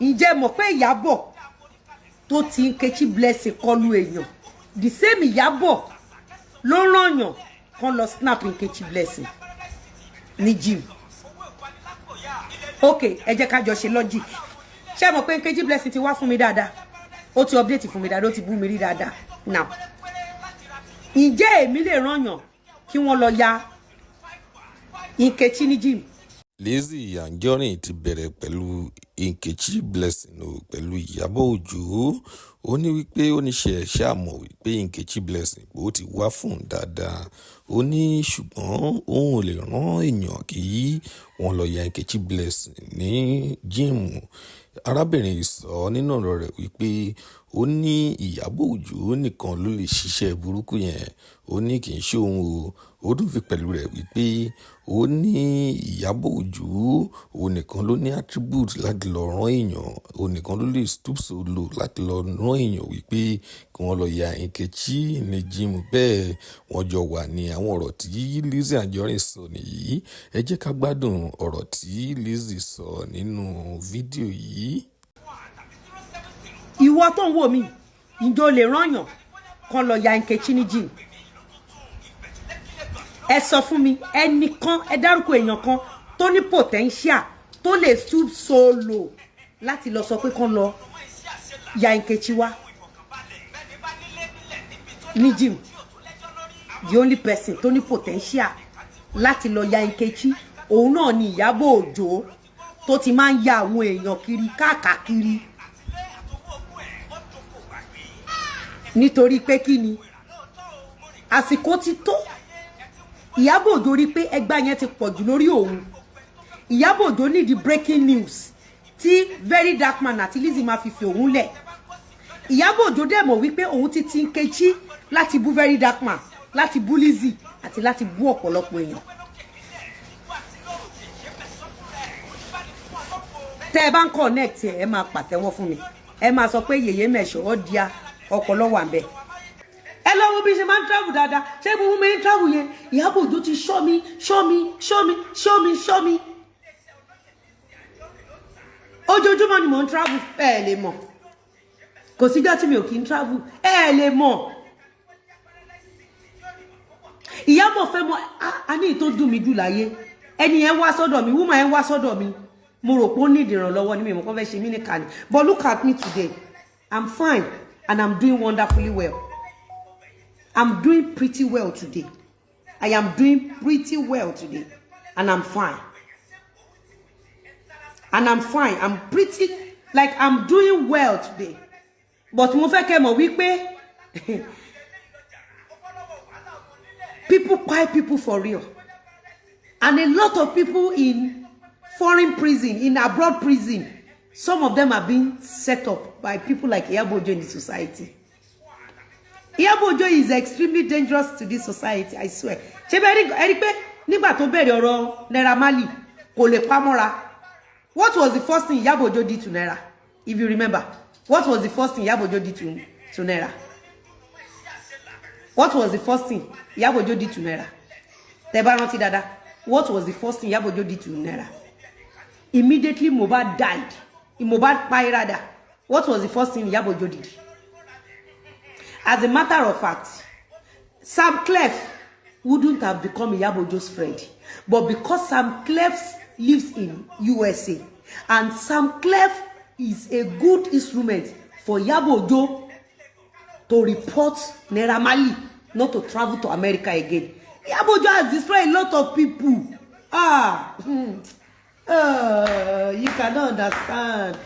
Ǹjẹ́ mọ̀ pé Ìyábọ̀ tó ti Nkechi Blessing kọlu èèyàn, the same Ìyábọ̀ ló rànyàn kan lọ snap Nkechi Blessing ní gym? Ok, ẹ jẹ́ ká jọ ṣe logic. Ṣé mọ̀ pé Nkechi Blessing ti wá fún mi dáadáa? Ó ti update fún mi dáadáa, ó ti bú mi rí dáadáa. Now, ǹjẹ́ èmi lè rànyàn kí wọ́n lọ ya Nkechi ní gym? Lizzy Anjorin ti bẹ̀rẹ̀ pẹ̀lú Nkechi Blessing o, pẹ̀lú Ìyábọ̀ Òjó. Ó ní wípé ó ní ṣe ṣáà mọ̀ wípé Nkechi Blessing ó ti wá fún un dáadáa. Ó ní ṣùgbọ́n òun ò lè rán èèyàn kí wọ́n lọ ya Nkechi Blessing ní gym. Arábìnrin yìí sọ nínú ọ̀rọ̀ rẹ̀ wípé ó ní Ìyábọ̀ Òjó nìkan ló lè ṣiṣẹ́ burúkú yẹn. Ó ní kì í ṣe òun o. Ó tún fi pẹ̀lú rẹ̀ wípé ó ní Ìyábọ̀ Òjó òun nìkan ló ní attribute láti lọ rán èèyàn, òun nìkan ló lè stoop so low láti lọ rán èèyàn wípé kí wọ́n lọ ya Nkechi ní gym. Bẹ́ẹ̀ wọ́n jọ wà ní. Àwọn ọ̀rọ̀ tí Lizzy Anjorin sọ nìyí. Ẹ jẹ́ ká gbádùn ọ̀rọ̀ tí Lizzy sọ nínú fídíò yìí. Ìwọ tó ń wò mí, ǹjọ́ lè rányàn kan lọ ya Nkechi ní gym? Ẹ sọ fún mi, ẹnìkan, ẹ dárúkọ èèyàn kan tó ní potential tó lè stoop so low láti lọ sọ pé kán lọ ya Nkechi wá ní gym. The only person tó ní potential láti lọ ya Nkechi, òun náà ni Ìyábọ̀ Òjó tó ti máa ń ya àwọn èèyàn kiri káàkiri. Nítorí pé kí ni? Àsìkò ti tó. Ìyábọ̀ Òjó rí pé ẹgbà yẹn ti pọ̀ jù lórí òun. Ìyábọ̀ Òjó nídìí breaking news tí Very Dark Man àti Lizzy máa fi fi òun lẹ̀. Ìyábọ̀ Òjó dẹ̀ mọ̀ wípé òun ti ti Nkechi láti bú Very Dark Man, láti bú Lizzy àti láti bú ọ̀pọ̀lọpọ̀ èèyàn. Tẹ́ ẹ bá ń connect ẹ, ẹ máa pàtẹ́wọ́ fún mi, ẹ máa sọ pé yèyé mẹ̀ṣọ́ ọ́ díà ọpọlọ wà ń bẹ̀. Ẹ lọ wo bí ṣe máa ń travel dáadáa. Ṣé gbogbo mi ń travel yẹn? Ìyábọ̀ Òjó ti ṣọ́ mi, ṣọ́ mi, ṣọ́ mi, ṣọ́ mi, ṣọ́ mi. Ojoojúmọ́ ni mò ń travel. Ẹ lè mọ̀, kò síjọ́ tí mi ò kí ń travel. Ẹ lè mọ̀. Ìyábọ̀ fẹ́ mọ̀. A ní ìtò dùn mí jù láyé, ẹni yẹn wá sọ́dọ̀ mi, woman yẹn wá sọ́dọ̀ mi, mo rò pé ó ní ìdìrànlọ́wọ́ ní mi mọ̀ kọ́ fẹ́ ṣe mí ní kàní. But look at me today, I'm fine and I'm doing wonderfully well. I'm doing pretty well today. I am doing pretty well today and I'm fine and I'm fine. I'm pretty, like, I'm doing well today. But mo fẹ́ kẹ́ mọ̀ wípé people kpai people for real, and a lot of people in foreign prison, in abroad prison, some of them are being set up by people like Iyabo Ojo in the society. Iyabo Ojo is extremely dangerous to this society, I swear. Ṣé bẹ́ẹ̀ rí pé nígbà tó bẹ̀rẹ̀ ọ̀rọ̀ Naira Marley, kò lè pamọ́ra? What was the first thing Iyabo Ojo did to Naira? If you remember, what was the first thing Iyabo Ojo did to Naira? What was the first thing Iyabo Ojo did to Naira? Tẹ́ bá rántí dáadáa, what was the first thing Iyabo Ojo did to Naira? Immediately Mohbad died, Mohbad pairada, what was the first thing Iyabo Ojo did? As a matter of fact, Sam Clef wouldn't have become Iyabo Ojo's friend, but because Sam Clef lives in USA and Sam Clef is a good instrument for Iyabo Ojo to report Naira Marley not to travel to America again. Iyabo Ojo has destroyed a lot of people. Ah, you cannot understand.